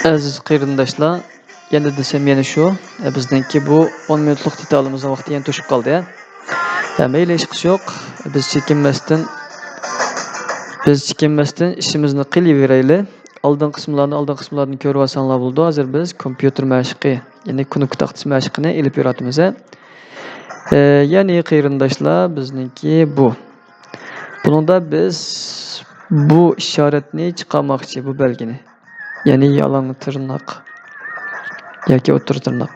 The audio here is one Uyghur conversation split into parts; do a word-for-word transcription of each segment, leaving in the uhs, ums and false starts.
ئەزىز قېرىنداشلار، يەنە دېسەم يەنە شۇ، بىزنىڭكى بۇ ئون مىنۇتلۇق دېتالىمىزنىڭ ۋاقتى يەنە توشۇپ قالدى. ھە، مەيلى، ھېچقىسى يوق. بىز چېكىنمەستىن، بىز چېكىنمەستىن ئىشىمىزنى قىلىۋېرەيلى. ئالدىنقى قىسىملارنى، ئالدىنقى قىسىملاردىن كۆرۈۋالساڭلار بولىدۇ. ھازىر بىز كومپيۇتېر مەشىقى، يەنى كۇنۇپكا تاختىسى مەشىقىنى ئېلىپ يۈرۈۋاتىمىز. ئە، يەنى قېرىنداشلار، بىزنىڭكى بۇ. بۇنىڭدا بىز بۇ ئىشارەتنى چىقارماقچى، بۇ بەلگىنى. يەنى يالاڭ تىرناق ياكى ئوتتۇرا تىرناق.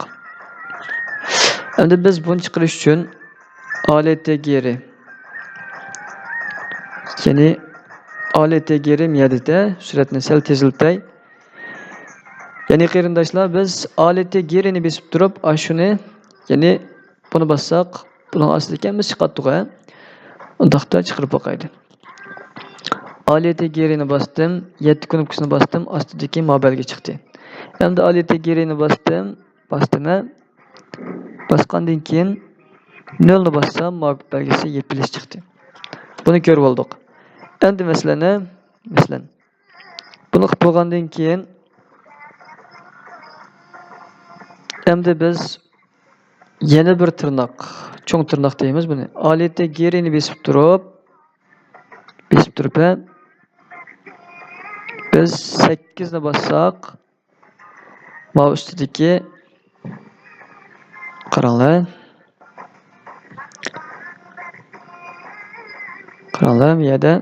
ئەمدى بىز بۇنى چىقىرىش ئۈچۈن ئالىيەتتە گېرى، يەنى ئالىيەتتە گېرى مىيەدىتە، سۈرئەتنى سەل تېزلىتەي. يەنى قېرىنداشلار، بىز ئالىيەتتە گېرىنى بېسىپ تۇرۇپ، ئاشۇنى، يەنى بۇنى باسساق، بۇنىڭ ئاستىدىكى ھەممىسى چىقاتتىغۇ، ھە؟ ئۇنداقتا چىقىرىپ باقايلى. ئالىيەتتە گېرىنى باستىم، يەتتە كۇنۇپكىسىنى باستىم، ئاستىدىكى ما بەلگە چىقتى. ئەمدى ئالىيەتتە گېرىنى باستىم، باستىم، ھە؟ باسقاندىن كېيىن نۆلنى باسسام، ما بەلگىسى يېپىلىش چىقتى. بۇنى كۆرۈپ بولدۇق. ئەمدى مەسىلەن، مەسىلەن، بۇنى قىلىپ بولغاندىن كېيىن، ئەمدى بىز يەنە بىر تىرناق، چوڭ تىرناق دەيمىز بۇنى. ئالىيەتتە گېرىنى بېسىپ تۇرۇپ، بېسىپ تۇرۇپ، ھە، بىز سەككىزنى باسساق، ماۋۇ ئۈستىدىكى، قاراڭلار. قاراڭلار، بۇ يەردە،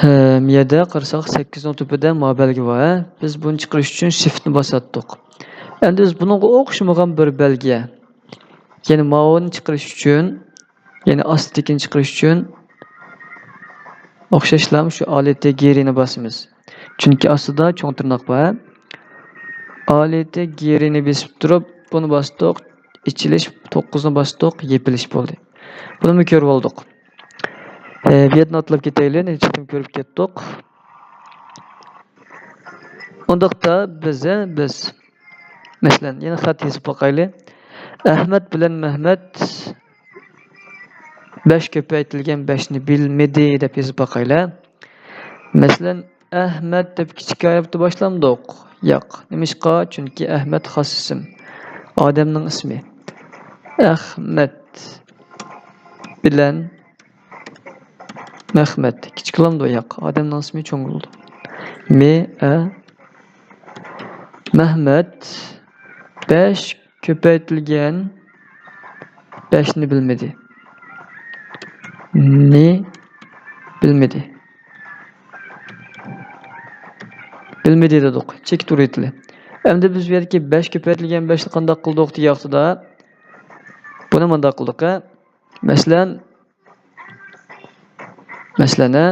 ھە، بۇ يەردە قارىساق، سەككىزنىڭ تۈپىدە ما بەلگە بار، ھە؟ بىز بۇنى چىقىرىش ئۈچۈن شىفتنى باساتتۇق. ئەمدى بىز بۇنىڭغا ئوخشىمىغان بىر بەلگە، يەنى ماۋۇنى چىقىرىش ئۈچۈن، يەنى ئاستىدىكىنى چىقىرىش ئۈچۈن ئوخشاشلا شۇ ئالىيەتتە گېرىنى باسىمىز. چۈنكى ئاستىدا چوڭ تىرناق بار. ئالىيەتتە گېرىنى بېسىپ تۇرۇپ، بۇنى باستۇق، ئېچىلىش، توققۇزنى باستۇق، يېپىلىش بولدى. بۇنىمۇ كۆرۈپ بولدۇق. ئە، بۇ يەردىن ئاتلاپ كېتەيلى، نەچچە قېتىم كۆرۈپ كەتتۇق. ئۇنداقتا بىز، بىز، مەسىلەن، يەنە خەت يېزىپ باقايلى. ئەھمەت بىلەن مەھمەت بەش كۆپەيتىلگەن بەشنى بىلمىدى دەپ يېزىپ باقايلى. مەسىلەن، ئەھمەت دەپ كىچىك ھەرپتە باشلامدۇق؟ ياق. نېمىشقا؟ چۈنكى ئەھمەت خاس ئىسىم. ئادەمنىڭ ئىسمى. ئەخمەت بىلەن مەخمەت. كىچىك بولامدۇ؟ ياق. ئادەمنىڭ ئىسمى چوڭ بولىدۇ. مې، ئە، مەھمەت بەش كۆپەيتىلگەن بەشنى بىلمىدى. نى بىلمىدى. بىلمىدى دېدۇق. چېكىت ئۇرۇۋېتىلى. ئەمدى بىز بۇ يەردىكى بەش كۆپەيتىلگەن بەشنى قانداق قىلدۇق دېگەن ۋاقتىدا، بۇنى مۇنداق قىلدۇق، ھە؟ مەسىلەن، مەسىلەن، ھە؟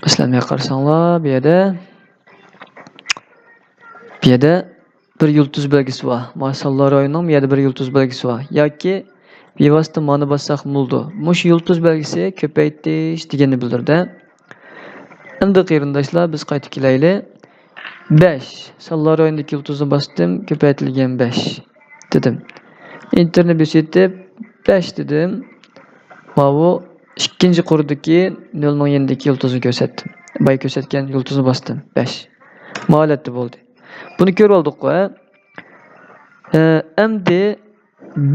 مەسىلەن، بۇ يەرگە قارىساڭلار، بۇ يەردە، بۇ يەردە بىر يۇلتۇز بەلگىسى بار. مانا سانلار رايونىنىڭ بۇ يەردە بىر يۇلتۇز بەلگىسى بار. ياكى بىۋاسىتە مانا باسساق بولىدۇ. مۇشۇ يۇلتۇز بەلگىسى كۆپەيتىش دېگەننى بىلدۈرىدۇ. ئەمدى قېرىنداشلار، بىز قايتىپ كېلەيلى. بەش. سانلار رايونىدىكى يۇلتۇزنى باستىم، كۆپەيتىلگەن بەش دېدىم. ئېنتېرنى بېسىۋېتىپ، بەش دېدىم. ماۋۇ ئىككىنچى قۇردىكى نۆلنىڭ يېنىدىكى يۇلتۇزنى كۆرسەتتىم. بايا كۆرسەتكەن يۇلتۇزنى باستىم. بەش. ما ھالەتتە بولدى. بۇنى كۆرۈپ ئالدۇققۇ، ھە؟ ئە، ئەمدى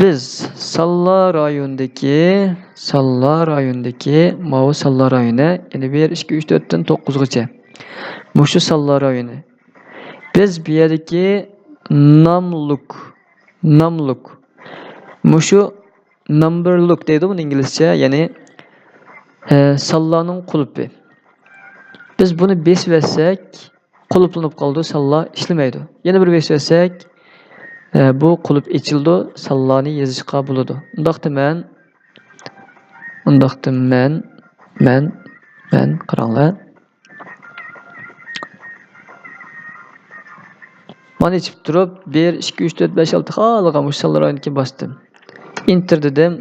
بىز سانلار رايونىدىكى، سانلار رايونىدىكى، ماۋۇ سانلار رايونى، يەنى بىر، ئىككى، ئۈچ، تۆتتىن توققۇزغىچە. مۇشۇ سانلار رايونى. بىز بۇ يەردىكى ناملۇك، ناملۇك. مۇشۇ نامبېرلۇك دەيدۇ بۇنى ئىنگلىزچە، يەنى، ئە، سانلارنىڭ قۇلۇپى. بىز بۇنى بېسىۋەتسەك، قۇلۇپلىنىپ قالىدۇ، سانلار ئىشلىمەيدۇ. يەنە بىر بېسىۋەتسەك، ئە، بۇ قۇلۇپ ئېچىلىدۇ، سانلارنى يېزىشقا بولىدۇ. ئۇنداقتا مەن، ئۇنداقتا مەن، مەن، مەن، قاراڭلار. مانا ئېچىپ تۇرۇپ، بىر، ئىككى، ئۈچ، تۆت، بەش، ئالتە خالىغان مۇشۇ سانلار رايونىدىكى باستىم. ئېنتېر دېدىم.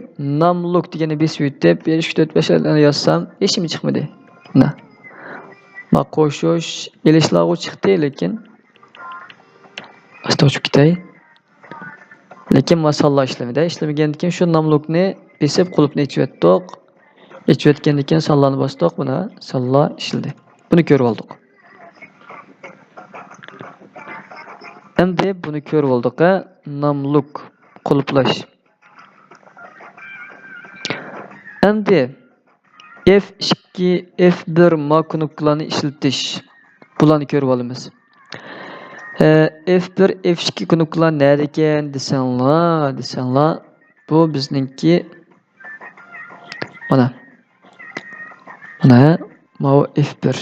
ناملۇك دېگەننى بېسىۋېتىپ، بىر، ئىككى، تۆت، بەش، ئالتىنى يازسام، ھېچنېمە چىقمىدى. مانا. ما قوشۇش، ئېلىشلارغۇ چىقتى، لېكىن ئاستا ئۇچۇپ كېتەي. لېكىن ما سانلار ئىشلىمىدى. ئىشلىمىگەندىن كېيىن شۇ ناملۇكنى بېسىپ، قۇلۇپنى ئېچىۋەتتۇق. ئېچىۋەتكەندىن كېيىن سانلارنى باستۇق. مانا سانلار ئىشلىدى. بۇنى كۆرۈپ ئالدۇق. ئەمدى بۇنى كۆرۈپ بولدۇق، ھە؟ ناملۇك قۇلۇپلاش. ئەمدى ئېف ئىككى، ئېف بىر ما كۇنۇپكىلارنى ئىشلىتىش. بۇلارنى كۆرۈپ ئالىمىز. ئە، ئېف بىر، ئېف ئىككى كۇنۇپكىلار نەدىكەن دېسەڭلار، دېسەڭلار، بۇ بىزنىڭكى، مانا. مانا، ماۋۇ ئېف بىر.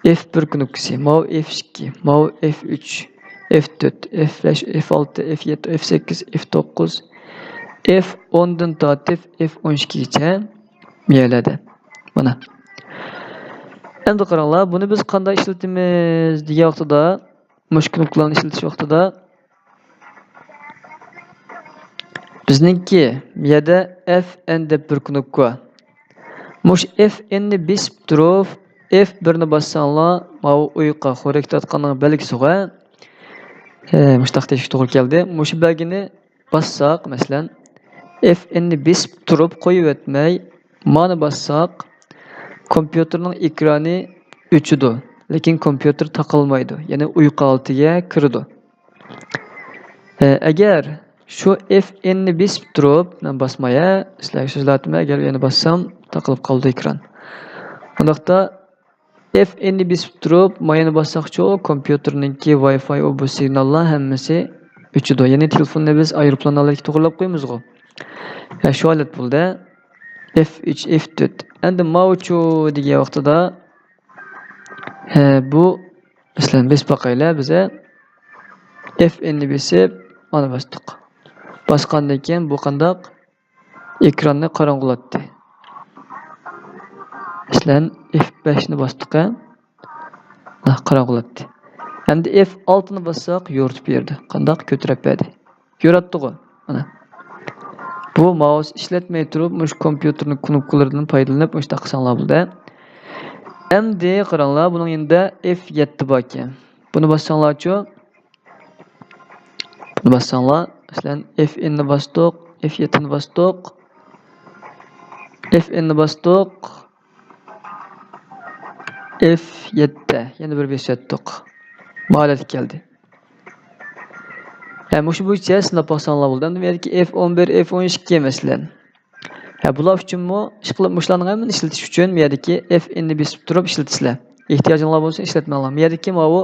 ئېف بىر كۇنۇپكىسى، ماۋۇ ئېف ئىككى، ماۋۇ ئېف ئۈچ، ئېف تۆت، ئېف بەش، ئېف ئالتە، ئېف يەتتە، ئېف سەككىز، ئېف توققۇز، ئېف ئوندىن تارتىپ ئېف ئون ئىككىگىچە بۇ يەرلەردە. مانا. ئەمدى قاراڭلار، بۇنى بىز قانداق ئىشلىتىمىز دېگەن ۋاقتىدا، مۇشۇ كۇنۇپكىلارنى ئىشلىتىش ۋاقتىدا بىزنىڭكى بۇ يەردە ئېف ئېن دەپ بىر كۇنۇپكا بار. مۇشۇ ئېف ئېننى بېسىپ تۇرۇپ، ئېف بىرنى باسساڭلار، ماۋۇ ئۇيقا خورەك تارتقاننىڭ بەلگىسىغۇ. ھە، مۇشۇنداق دېيىشكە توغرا كەلدى. مۇشۇ بەلگىنى باسساق، مەسىلەن، ئېف ئېننى بېسىپ تۇرۇپ قويۇۋەتمەي، مانا باسساق، كومپيۇتېرنىڭ ئېكرانى ئۆچىدۇ، لېكىن كومپيۇتېر تاقالمايدۇ، يەنى ئۇيقۇ ھالىتىگە كىرىدۇ. ئە، ئەگەر شۇ ئېف ئېننى بېسىپ تۇرۇپ، مەن باسماي، ھە، سىلەرگە سۆزلەۋاتىمەن، ئەگەر يەنە باسسام، تاقىلىپ قالىدۇ ئېكران. ئۇنداقتا ئېف ئېننى بېسىپ تۇرۇپ، ماينى باسساقچۇ، كومپيۇتېرنىڭكى ۋاي-فاي، ئۇ بۇ سىگناللار ھەممىسى ئۆچىدۇ. يەنى تېلېفوننى بىز ئايروپىلان ھالەتكە توغرىلاپ قويىمىزغۇ. ھە، شۇ ھالەت بولدى. ئېف ئۈچ، ئېف تۆت. ئەمدى ماۋۇچۇ دېگەن ۋاقتىدا، ھە، بۇ، مەسىلەن، بېسىپ باقايلى بىزە. ئېف ئېننى بېسىپ، مانا باستۇق. باسقاندىن كېيىن بۇ قانداق؟ ئېكراننى قاراڭغۇلاتتى. مەسىلەن، ئېف بەشنى باستۇق، ھە؟ قاراڭغۇلاتتى. ئەمدى ئېف ئالتىنى باسساق، يورۇتۇپ بېرىدۇ. قانداق؟ كۆتۈرۈپ بەردى. يوراتتىغۇ؟ مانا. بۇ مائۇس ئىشلەتمەي تۇرۇپ، مۇشۇ كومپيۇتېرنىڭ كۇنۇپكىلىرىدىن پايدىلىنىپ، مۇشۇنداق قىلساڭلار بولدى. ئەمدى قاراڭلار، بۇنىڭ يېنىدا ئېف يەتتە باركەن. بۇنى باسساڭلارچۇ؟ بۇنى باسساڭلار، مەسىلەن، ئېف ئېننى باستۇق، ئېف يەتتىنى باستۇق، ئېف ئېننى باستۇق، ئېف يەتتە، يەنە بىر بېسىۋەتتۇق. ماۋۇ ھالەتكە كەلدى. ھە، مۇشۇ بويىچە سىناپ باقساڭلار بولىدۇ. ئەمدى بۇ يەردىكى ئېف ئون بىر، ئېف ئون ئىككى، مەسىلەن. ھە، بۇلار ئۈچۈنمۇ، ئىشقىلىپ مۇشۇلارنىڭ ھەممىنى ئىشلىتىش ئۈچۈن بۇ يەردىكى ئېف ئېننى بېسىپ تۇرۇپ ئىشلىتىسىلەر. ئېھتىياجىڭلار بولسا ئىشلەتمەڭلار. بۇ يەردىكى ماۋۇ،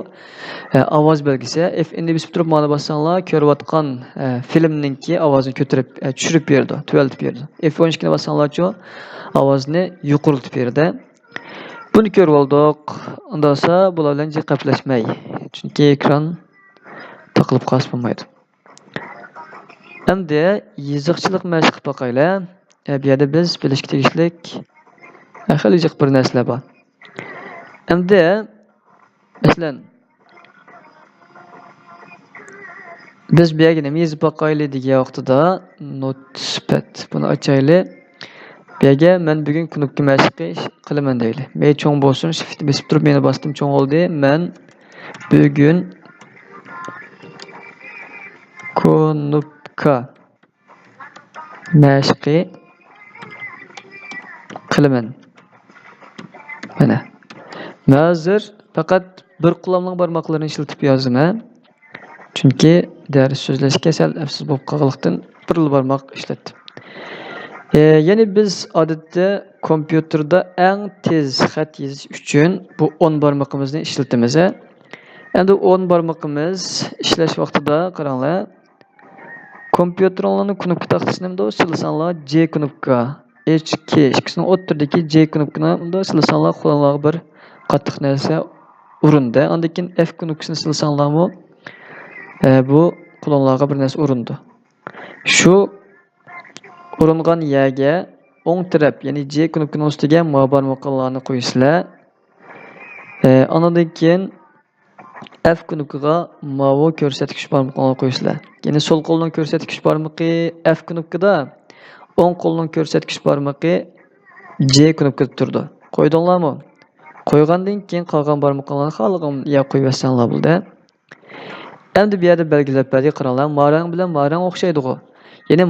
ھە، ئاۋاز بەلگىسى، ئېف ئېننى بېسىپ تۇرۇپ مانا باسساڭلار، كۆرۈۋاتقان، ھە، فىلىمنىڭكى ئاۋازىنى كۆتۈرۈپ، ھە، چۈشۈرۈپ بېرىدۇ، تۆۋەنلىتىپ بېرىدۇ. ئېف ئون ئىككىنى باسساڭلارچۇ، ئاۋازنى يۇقىرىلىتىپ بېرىدۇ. بۇنى كۆرۈپ بولدۇق. ئۇنداق بولسا بۇلار بىلەن جىق گەپلەشمەي. چۈنكى ئېكران تاقىلىپ قالسا بولمايدۇ. ئەمدى يېزىقچىلىق مەشىق قىلىپ باقايلى. ئە، بۇ يەردە بىز بىلىشكە تېگىشلىك، ئە، خېلى جىق بىر نەرسىلەر بار. ئەمدى، مەسىلەن، بىز بۇ يەرگە نېمە يېزىپ باقايلى دېگەن ۋاقتىدا، نوتپەد، بۇنى ئاچايلى. بۇ يەرگە مەن بۈگۈن كۇنۇپكا مەشىقى قىلىمەن دەيلى. مەي چوڭ بولسۇن، شىفت بېسىپ تۇرۇپ مېنى باستىم، چوڭ بولدى. مەن بۈگۈن كۇنۇپكا مەشىقى قىلىمەن. مانا. مەن ھازىر پەقەت بىر قولۇمنىڭ بارماقلىرىنى ئىشلىتىپ يازىمەن. چۈنكى دەرس سۆزلەشكە سەل ئەپسىز بولۇپ قالغانلىقتىن، بىرلا بارماق ئىشلەتتىم. ئە، يەنى بىز ئادەتتە كومپيۇتېردا ئەڭ تېز خەت يېزىش ئۈچۈن بۇ ئون بارمىقىمىزنى ئىشلىتىمىز. ئەمدى ئون بارمىقىمىز ئىشلەش ۋاقتىدا قاراڭلار. كومپيۇتېرىڭلارنىڭ كۇنۇپكا تاختىسىنى مۇنداق سىلىساڭلار، جې كۇنۇپكا، ئېچ كې ئىككىسىنىڭ ئوتتۇرىدىكى جې كۇنۇپكىنى مۇنداق سىلىساڭلار، قولۇڭلارغا بىر قاتتىق نەرسە ئۇرۇندى. ئاندىن كېيىن ئېف كۇنۇپكىسىنى سىلىساڭلارمۇ، ئە، بۇ قولۇڭلارغا بىر نەرسە ئۇرۇندى. شۇ ئۇرۇنغان يەرگە ئوڭ تەرەپ، يەنى جې كۇنۇپكىنىڭ ئۈستىگە ماۋۇ بارمىقىڭلارنى قويىسىلەر. ئە، ئاندىن كېيىن ئەف كۇنۇپكىغا ماۋۇ كۆرسەتكۈچ بارمىقىڭلارنى قويىسىلەر. يەنى سول قولنىڭ كۆرسەتكۈچ بارمىقى ئەف كۇنۇپكىدا، ئوڭ قولنىڭ كۆرسەتكۈچ بارمىقى جې كۇنۇپكىدا تۇرىدۇ. قويدۇڭلارمۇ؟ قويغاندىن كېيىن قالغان بارمىقىڭلارنى خالىغان يەرگە قويۇۋەتسەڭلار بولدى. ئەمدى بۇ يەردە بەلگىلەپ بەردى، قاراڭلار. مارەڭ بىلەن مارەڭ ئوخشايدىغۇ. يەنى